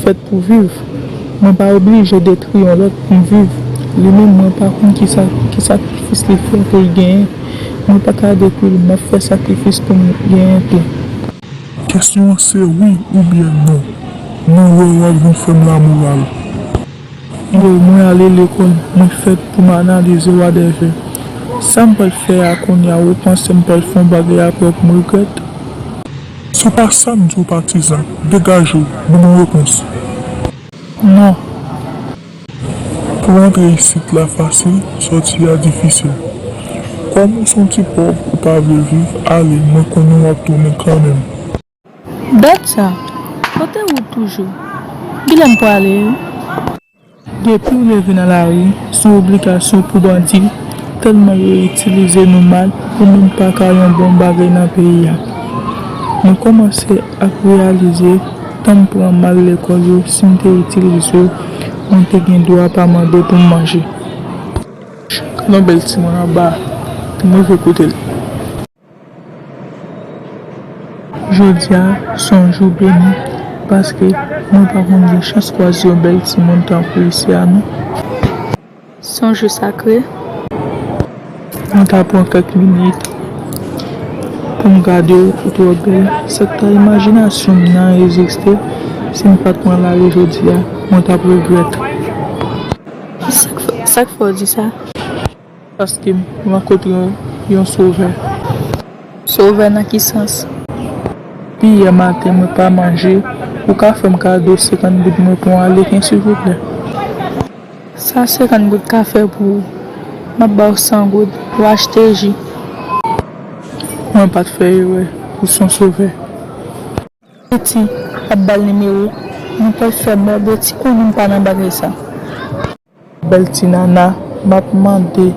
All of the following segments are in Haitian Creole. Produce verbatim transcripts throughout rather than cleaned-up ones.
Fèt pou viv. Mwen pa oblije detwi yon lòt pou m viv. Li menm, mwen pa konn ki sa, ki sakrifis li fè pou l genyen. Mwen pa ka detwi l, m ap fè sakrifis pou m genyen tou. Kesyon an se wi oubyen non. Mwen wè w ap vin fè m lamoral. Yo, mwen ale lekòl, mwen fèt pou m analize wadèvè. Sa m pral fè a kounye a, ou panse m pral fè yon bagay apre pou m regrèt? Se pa sa m di w patizan, degaje w, ban m yon repons. Non. Pou antre isit la fasil, sòti a difisil. Kòm ou se yon ti pòv, ou pa vle viv, ale, mwen konnen w ap tounen kanmenm. Dat sa, kote ou toujou? Kilè m prale wi. Depi w leve nan lari, se yon obligasyon pou bandi, tèlman yo itilize nou mal, ou menm pa ka yon bon bagay nan peyi a. Mwen kòmanse ap reyalize, tan m pran mal lekòl yo, si m te itilize yo, mwen te gen dwa pa mande pou m manje. Yon bèl timoun anba, mwen vle koute l. Jodi a se yon jou beni, paske mwen pa konn gen chans kwaze yon bèl timoun tankou isi a non. Se yon jou sakre. Mwen ta pran kèk minit pou m gade w, ou twò bèl. Sa k ta imajinasyon m nan egziste, si m pa t pran lari jodi a, mwen t ap regrèt. Sa k fè, sa k fè w di sa? Paske m rankontre yon, yon sovè. Sovè nan ki sans? Depi yè maten mwen pa manje, ou ka fè m kado senkant goud mwen pou yon aleken silvouplè? Sa senkant goud ka fè pou ou? M ap ba w san goud, ou achte ji. Mwen pa t fè erè, ou se yon sovè. Piti ap ba l nimewo, nou pral fè mò Beti konnen m pa nan bagay sa. Bèl ti nana, m ap mande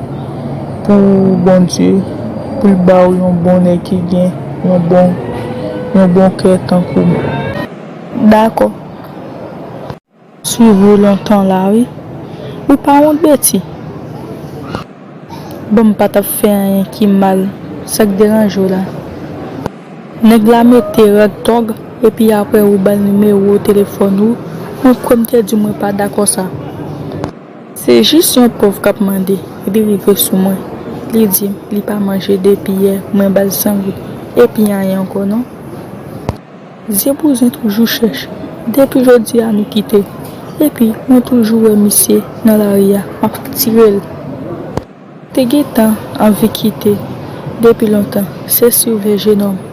pou Bondye, pou l ba w yon bon nèg ki gen yon bon, yon bon kè tankou m. Dakò. Swiv ou lontan la wi. Ou pa wont Beti? Bon, m pa t ap fè anyen ki mal, sa k deranje w la? Nèg la mete rad tòg, epi apre ou ba l nimewo telefòn ou, mwen kwè m te di w mwen pa dakò sa. Se jis yon pòv k ap mande, li rive sou mwen, li di m li pa manje depi yè, mwen ba l san goud, epi anyen ankò non. Zye bouzen toujou chèch. Depi jodi a nou kite. Epi mwen toujou wè misye nan lari a, m ap tire l. Te gentan anvi kite depi lontan, se siveye jenòm.